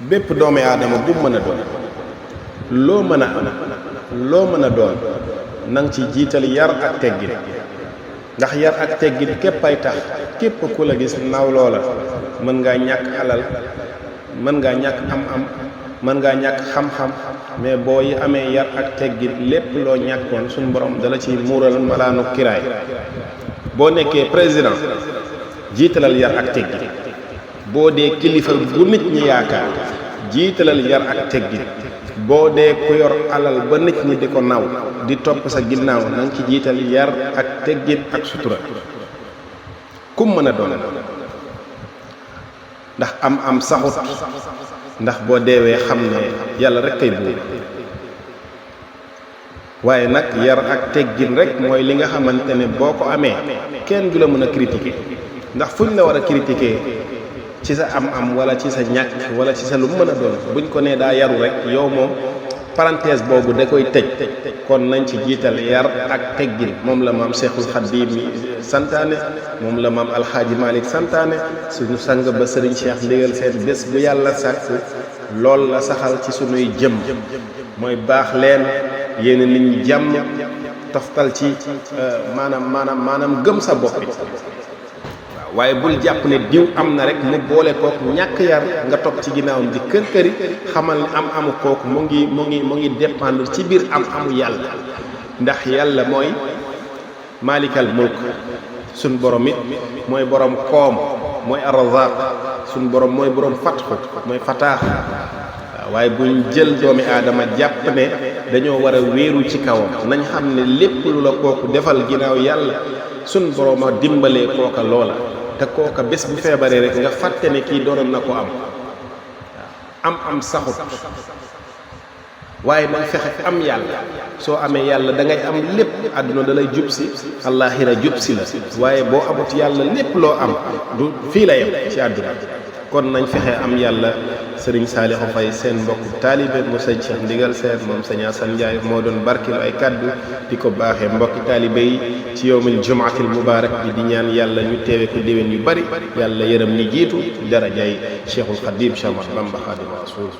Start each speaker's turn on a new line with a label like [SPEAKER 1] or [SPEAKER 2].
[SPEAKER 1] bépp doomi aadama bu mën a doon loo mën a am loo mën a doon na nga ci jiital yar ak teggin ndax yar ak teggin képp ay tax képp ku la gis naw loola mën ngaa ñàkk alal mën ngaa ñàkk am-am mën ngaa ñàkk xam-xam mais boo yi amee yar ak teggin lépp loo ñàkkoon suñu borom dala ci muural malaanu kiraay boo nekkee président jiitalal yar ak teggin boo dee kilifa bu nit ñi yaakaar jiitalal yar ak teggin boo dee ku yor alal ba nit ñi di ko naw di topp sa ginnaaw na nga ci jiital yar ak teggin ak sutura kum mën a doon ndax am saxut ndax boo deewee xam ne yàlla rek kay buur waaye nag yar ak teggin rek mooy li nga xamante ne boo ko amee kenn du la mën a critiquer ndax fuñ la war a critiquer ci sa am wala ci sa ñàkk wala ci sa lu mën a doon buñ ko nee daa yaru rek yow moom parenthèse boobu da koy tëj kon nañ ci jiital yar ak teggin moom la maam Cheikhul Khadim mi santaane moom la maam Alxaaji Malik santaane suñu sang ba Serigne Cheikh ndigal seen bés bu yàlla sàkk lool la saxal ci suñuy jëm mooy baax leen yéen nit ñi jàmm toftal ci maanaam gëm sa bopp waaye bul jàpp ne diw am na rek mu boole kooku ñàkk yar nga topp ci ginnaawam di kër këri xamal ne amu kooku mu ngi dépendre ci biir amu yàlla ndax yàlla mooy maalikal mulk suñ borom it mooy borom koom mooy arrazaq suñ borom mooy borom fatxu mooy fataax waaye buñ jël doomi aadama jàpp ne dañoo war a wéeru ci kawam nañ xam ne lépp lu la kooku defal ginnaaw yàlla suñ borom a dimbalee kooka loola te kooka bés bu feebaree rek nga fàtte ne kii doonoon na ko am saxut waaye nag fexe am yàlla soo amee yàlla da ngay am lépp àdduna da lay jub si àllaaxira jub si la waaye boo amut yàlla lépp loo am du fii la yem ci àdduna kon nañ fexe am yàlla sëriñ Saliou Faye seen mbokk taalibe mu sëñ Cheikh ndigal seen moom sëñ Assane Ndiaye moo doon barkilu ay kaddu di ko baaxee mbokki taalibe yi ci yowmil jumaatil mubaarak bi di ñaan yàlla ñu teewe ko déwén yu bari yàlla yërëm ñi jiitu darajay Cheikhul Khadim Cheikh Ahmadou Bamba Khadimu Rasul